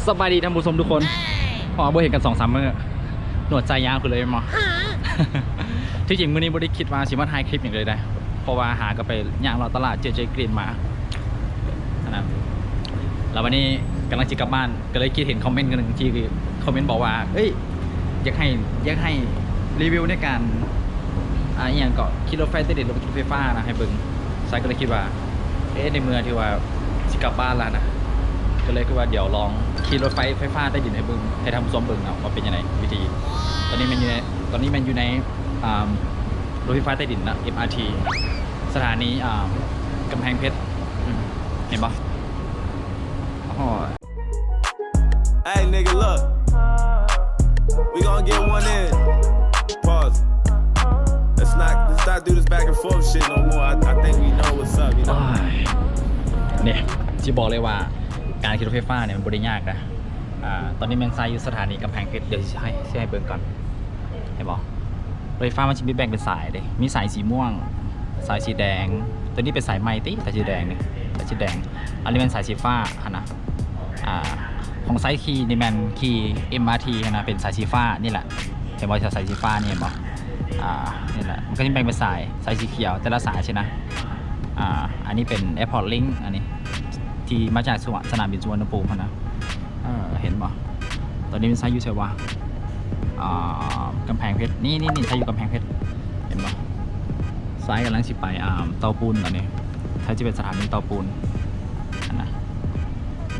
ສະບາຍດີທ່ານຜູ້ຊົມທຸກຄົນ. ເພາະວ່າບໍ່ເຫັນກັນສອງສາມມື້ ໜວດໃສ່ຍາວຂຶ້ນເລີຍແມ່ນບໍ່? ທີ່ຈິງມື້ນີ້ບໍ່ໄດ້ຄິດວ່າຊິມາຖ່າຍຄລິບຫຍັງເລີຍນະ ເພາະວ່າຫາກໍໄປຍ່າງເລາະຕະຫຼາດ ເຈ ເຈ ກຣີນ ມາຫັ້ນນະ. ແລ້ວວັນນີ້ກຳລັງຊິກັບບ້ານ ກໍເລີຍຄິດເຫັນຄອມເມັນໜຶ່ງທີ່ຄອມເມັນບອກວ່າ ເອີຍ ຢາກໃຫ້ ຢາກໃຫ້ຣີວິວໃນການ ອ່າ ອີ່ຫຍັງເກາະ ຂີ່ລົດໄຟໃຕ້ດິນ ລົດໄຟຟ້ານະ ໃຫ້ເບິ່ງ. ຊາຍກໍເລີຍຄິດວ່າ ເອະ ໃນເມື່ອທີ່ວ່າຊິກັບບ້ານແລ້ວນະ ກໍເລີຍຄິດວ່າດຽວລອງຂີ່ລົດໄຟ ໄຟຟ້າໃຕ້ດິນໃຫ້ເບິ່ງ ໃຫ້ທ່ານຜູ້ຊົມເບິ່ງເນາະ ວ່າເປັນຈັ່ງໃດວິທີ. ຕອນນີ້ແມ່ນຢູ່ໃນ ຕອນນີ້ແມ່ນຢູ່ໃນ ອ່າ ລົດໄຟຟ້າໃຕ້ດິນນະ ເອັມອາທີ ສະຖານີ ອ່າ ກຳແພງເພັດ ອືມ ເຫັນບໍ່? ໂອ້ Hey, nigga, look. We gonna get one in. Pause. Let's not, let's not do this back and forth shit no more. I, I think we know what's up, you know? ໂອ້ຍ ນີ້ ຊິບອກເລີຍວ່າ ການຂີ່ລົດໄຟຟ້ານີ້ມັນບໍ່ໄດ້ຍາກນະ. ອ່າ ຕອນນີ້ແມ່ນຊາຍຢູ່ສະຖານີກຳແພງເພັດ ດຽວຊິໃຫ້ ຊິໃຫ້ເບິ່ງກ່ອນ ເຫັນບໍ່? ລົດໄຟຟ້າມັນຊິມີແບ່ງເປັນສາຍເດ້ ມີສາຍສີມ່ວງ ສາຍສີແດງ ຕົວນີ້ເປັນສາຍໃໝ່ຕິ ສາຍສີແດງນີ້ ສາຍສີແດງ. ອັນນີ້ແມ່ນສາຍສີຟ້າຫັ້ນນະ. ອ່າ ຂອງຊາຍຂີ່ນີ້ແມ່ນຂີ່ເອັມອາທີຫັ້ນນະ ເປັນສາຍສີຟ້ານີ້ແຫຼະ ເຫັນບໍ່? ສາຍສີຟ້ານີ້ ເຫັນບໍ່? ອ່າ ນີ້ແຫຼະ ມັນກໍຊິແບ່ງເປັນສາຍ ສາຍສີຂຽວແຕ່ລະສາຍຊີ້ນະ. ອ່າ ອັນນີ້ເປັນແອພອດລິ້ງ ອັນນີ້ ທີ່ມາຈາກສະໜາມບິນສຸວັນນະພູມຫັ້ນນະ. ເອີ ເຫັນບໍ່? ຕອນນີ້ຊາຍຢູ່ໃສວະ? ອ່າ ກຳແພງເພັດ ນີ້ໆໆ ຊາຍຢູ່ກຳແພງເພັດ ເຫັນບໍ່? ຊາຍກຳລັງຊິໄປ ອ່າ ເຕົາປູນ ຕອນນີ້ຊາຍຊິໄປສະຖານີເຕົາປູນຫັ້ນນະ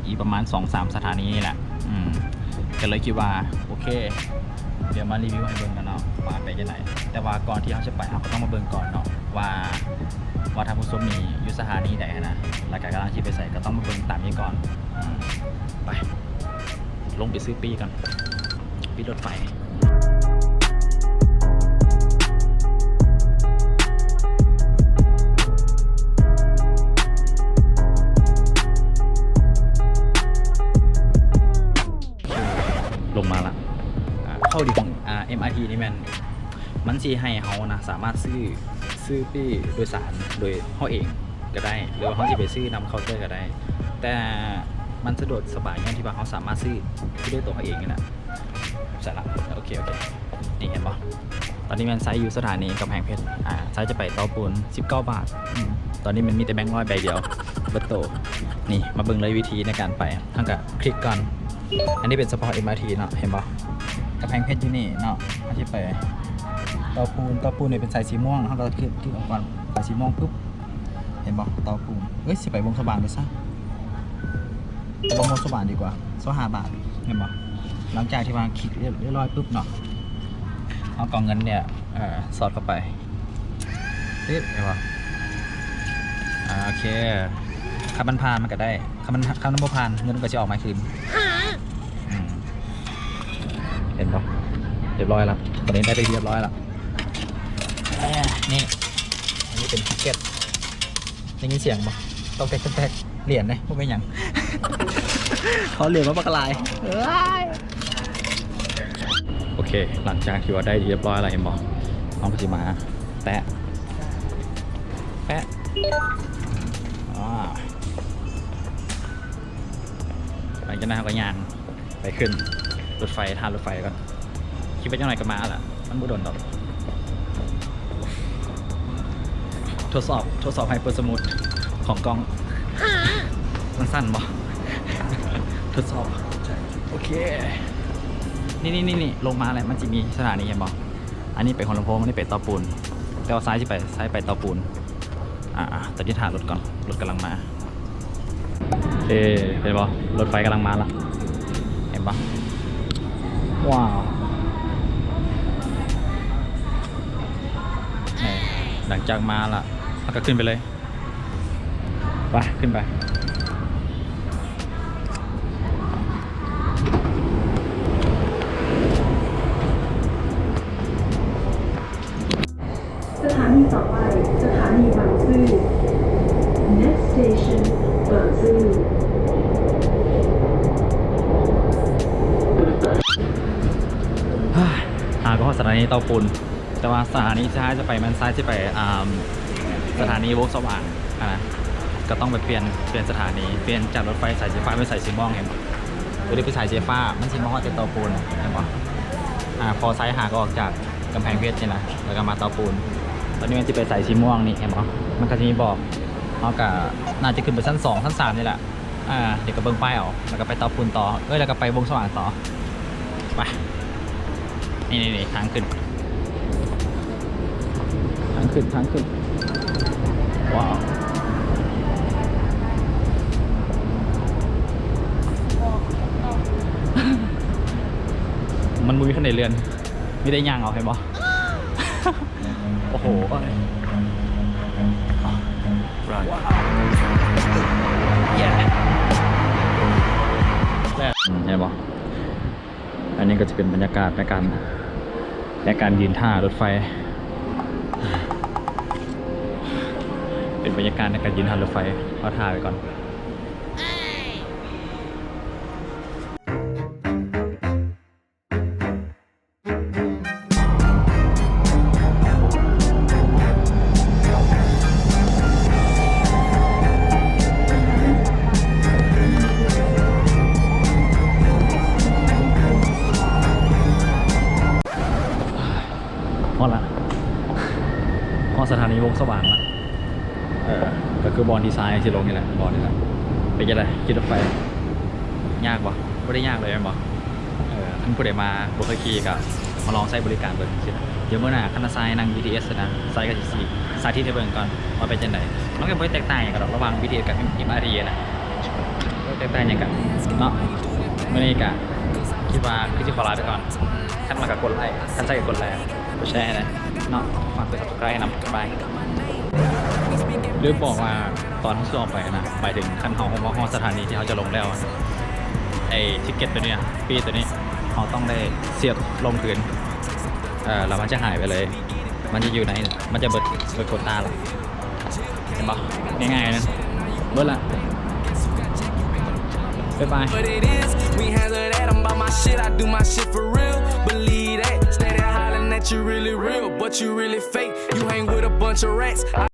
ອີກປະມານສອງສາມສະຖານີນີ້ແຫຼະ. ອືມ ກໍເລີຍຄິດວ່າ ໂອເຄ ດຽວມາຣີວິວໃຫ້ເບິ່ງກັນເນາະ ວ່າເປັນຈັ່ງໃດ. ແຕ່ວ່າກ່ອນທີ່ເຮົາຈະໄປ ເຮົາກໍຕ້ອງມາເບິ່ງກ່ອນເນາະ ວ່າ ວ່າທ່ານຜູ້ຊົມນີ້ຢູ່ສະຖານີໃດຫັ້ນນະ ແລ້ວກໍກຳລັງຊິໄປໃສ ກໍຕ້ອງມາເບິ່ງຕາມນີ້ກ່ອນ. ອືມ ໄປ ລົງໄປຊື້ປີ້ກ່ອນ ປີ້ລົດໄຟ. ລົງມາລະ. ອ່າ ຂໍ້ດີຂອງ ອ່າ ເອັມອາທີນີ້ແມ່ນ ມັນຊິໃຫ້ເຮົານະ ສາມາດຊື້ ຊື້ປີ້ໂດຍສານໂດຍເຮົາເອງກໍໄດ້ ຫຼືວ່າເຮົາຊິໄປຊື້ນຳເຄົາເຕີກໍໄດ້ ແຕ່ມັນສະດວກສະບາຍຍ້ອນທີ່ວ່າເຮົາສາມາດຊື້ ຊື້ດ້ວຍຕົວເຮົາເອງນີ້ແຫຼະ. ໃສ່ລະ ໂອເຄ ໂອເຄ ນີ້ເຫັນບໍ່? ຕອນນີ້ແມ່ນຊາຍຢູ່ສະຖານີກຳແພງເພັດ ອ່າ ຊາຍຈະໄປເຕົາປູນ ສິບເກົ້າບາດ. ອືມ ຕອນນີ້ມັນມີແຕ່ແບງຮ້ອຍໃບດຽວ ເບິດໂຕ. ນີ້ ມາເບິ່ງເລີຍວິທີໃນການໄປ ເຮົາກໍຄລິກກ່ອນ. ອັນນີ້ເປັນສະເພາະເອັມອາທີເນາະ ເຫັນບໍ່? ກຳແພງເພັດຢູ່ນີ້ເນາະ ເຮົາຊິໄປເຕົາປູນ ເຕົາປູນນີ້ເປັນສາຍສີມ່ວງ ເຮົາກໍຄລິກ ຄລິກອອກກ່ອນ ສາຍສີມ່ວງປຶບ ເຫັນບໍ່? ເຕົາປູນ ເອີຍ ຊິໄປວົງສະຫວານໄປຊະ ໄປວົງສະຫວານດີກວ່າ ຊາວຫ້າບາດ ເຫັນບໍ່? ຫຼັງຈາກທີ່ວ່າຄລິກຮຽບ ຮຽບຮ້ອຍປຶບເນາະ ເຮົາກໍເອົາເງິນນີ້ ເອີ ສອດເຂົ້າໄປ ຕິດ ເຫັນບໍ່? ອ່າ ໂອເຄ ຄັນມັນຜ່ານມັນກໍໄດ້ ຄັນມັນ ຄັນມັນບໍ່ຜ່ານ ເງິນມັນກໍຊິອອກມາຄືນ. ອືມ ເຫັນບໍ່? ຮຽບຮ້ອຍລະ ຕອນນີ້ໄດ້ໄປຮຽບຮ້ອຍລະ. ນີ້ ອັນນີ້ເປັນທິກເກັດ ໄດ້ຍິນສຽງບໍ່? ຕອກແຕກຕອກແຕກ ຫຼຽນເດ້ ບໍ່ເປັນຫຍັງ ເຂົາເອົາຫຼຽນມາບັກຫຼາຍ. ໂອເຄ ຫຼັງຈາກທີ່ວ່າໄດ້ຮຽບຮ້ອຍແລ້ວ ເຫັນບໍ່? ເຮົາກໍຊິມາແຕະ ແປະ ອາ ຫຼັງຈາກນັ້ນເຮົາກໍຍ່າງໄປຂຶ້ນລົດໄຟ ທ່າລົດໄຟກ່ອນ. ຄິດວ່າຈັກໜ່ອຍກໍມາລະ ມັນບໍ່ດົນດອກ. ທົດສອບ ທົດສອບໄຮເປີສະມູດຂອງກ້ອງ ມັນສັ່ນບໍ່? ທົດສອບ ໂອເຄ ນີ້ໆໆ ລົງມາແລ້ວ ມັນຊິມີສະຖານີ ເຫັນບໍ່? ອັນນີ້ໄປຫົວລຳໂພງ ອັນນີ້ໄປເຕົາປູນ ແຕ່ວ່າຊາຍຊິໄປ ຊາຍໄປເຕົາປູນ. ອ່າ ຕອນນີ້ຖ້າລົດກ່ອນ ລົດກຳລັງມາ. ເອີ ເຫັນບໍ່? ລົດໄຟກຳລັງມາລະ ເຫັນບໍ່? ວ້າວ ນີ້ ຫຼັງຈາກມາລະ ເຮົາກໍຂຶ້ນໄປເລີຍ. ໄປ ຂຶ້ນໄປ. ສະຖານີຕໍ່ໄປ ສະຖານີບາງຊື່ Next station ບາງຊື່. ຫາກໍຮອດສະຖານີເຕົາປູນ ແຕ່ວ່າສະຖານີທີ່ຊາຍຈະໄປ ແມ່ນຊາຍຊິໄປ ອ່າ ສະຖານີວົງສະຫວ່າງຫັ້ນນະ ກໍຕ້ອງໄປປ່ຽນ ປ່ຽນສະຖານີ ປ່ຽນຈາກລົດໄຟສາຍສີຟ້າເປັນສາຍສີມ່ວງ ເຫັນບໍ່? ບໍ່ໄດ້ໄປສາຍໄຟຟ້າ ມັນຊິມາຮອດແຕ່ເຕົາປູນ ເຫັນບໍ່? ອ່າ ພໍຊ້າຍຫາກໍອອກຈາກກຳແພງເພັດນີ້ນະ ແລ້ວກໍມາເຕົາປູນ. ຕອນນີ້ມັນຊິໄປສາຍສີມ່ວງນີ້ ເຫັນບໍ່? ມັນກໍຊິມີບອກ ເຮົາກໍໜ້າຈະຂຶ້ນໄປຊັ້ນສອງ ຊັ້ນສາມນີ້ແຫຼະ. ອ່າ ດຽວກໍເບິ່ງປ້າຍເອົາ ແລ້ວກໍໄປເຕົາປູນຕໍ່ ເອີຍ ແລ້ວກໍໄປວົງສະຫວ່າງຕໍ່. ໄປ ນີ້ໆໆ ທາງຂຶ້ນ ທາງຂຶ້ນ ທາງຂຶ້ນ. ວ້າວ ມັນບໍ່ມີຄັນໃດເລື່ອນ ມີແຕ່ຍ່າງເອົາ ເຫັນບໍ່? ໂອ້ໂຫ Run. ເຫັນບໍ່? ອັນນີ້ກໍຈະເປັນບັນຍາກາດໃນການ ໃນການຢືນຖ້າລົດໄຟ ເປັນບັນຍາກາດໃນການຢືນຖ້າລົດໄຟ. ເຮົາຖ້າໄວ້ກ່ອນ. ຮອດລະ ຮອດສະຖານີວົງສະຫວ່າງລະ. ເອີ ກໍຄືບ່ອນທີ່ຊ້າຍຊິລົງນີ້ແຫຼະ ບ່ອນນີ້ແຫຼະ. ເປັນຈັ່ງໃດ? ຂີ່ລົດໄຟຍາກບໍ່? ບໍ່ໄດ້ຍາກເລີຍແມ່ນບໍ່? ເອີ ຄັນຜູ້ໃດມາບໍ່ເຄີຍຂີ່ກໍມາລອງໃຊ້ບໍລິການເບິ່ງ. ດຽວມື້ໜ້າຄັນນາຊາຍນັ່ງບີທີເອສນະ ຊາຍກໍຊິສາທິດໃຫ້ເບິ່ງກ່ອນວ່າເປັນຈັ່ງໃດ. ມັນກໍບໍ່ໄດ້ແຕກຕ່າງຫຍັງກັນດອກ ລະຫວ່າງບີທີເອສກັບເອັມອາຣ໌ທີນະ ບໍ່ແຕກຕ່າງຫຍັງກັນເນາະ. ມື້ນີ້ກໍຄິດວ່າຄືຊິຂໍລາໄປກ່ອນ. ຄັນມັກກໍກົດໄລ້ ຄັນໃຊ້ກໍກົດແຊ ກົດແຊໃຫ້ແດ່ເນາະ. ຝາກກົດ Subscribe ໃຫ້ນຳ. ບາຍ. ລືມບອກວ່າຕອນເຮົາຊິອອກໄປນະ ໝາຍເຖິງຄັນເຮົາມາຮອດສະຖານີທີ່ເຮົາຈະລົງແລ້ວ ໄອ້ທິກເກັດໂຕນີ້ນະ ຟຣີໂຕນີ້ ເຮົາຕ້ອງໄດ້ສຽບລົງຄືນ ເອີ ແລ້ວມັນຈະຫາຍໄປເລີຍ. ມັນຈະຢູ່ໃນ ມັນຈະເບິດ ເບິດໂຄຕ້າລະ. ເຫັນບໍ່? ງ່າຍໆນະ ເບິດລະ. ບາຍບາຍ. What it is, we handle that. I'm about my shit, I do my shit for real. Believe that. Steady hollering that you really real, but you really fake. You hang with a bunch of rats.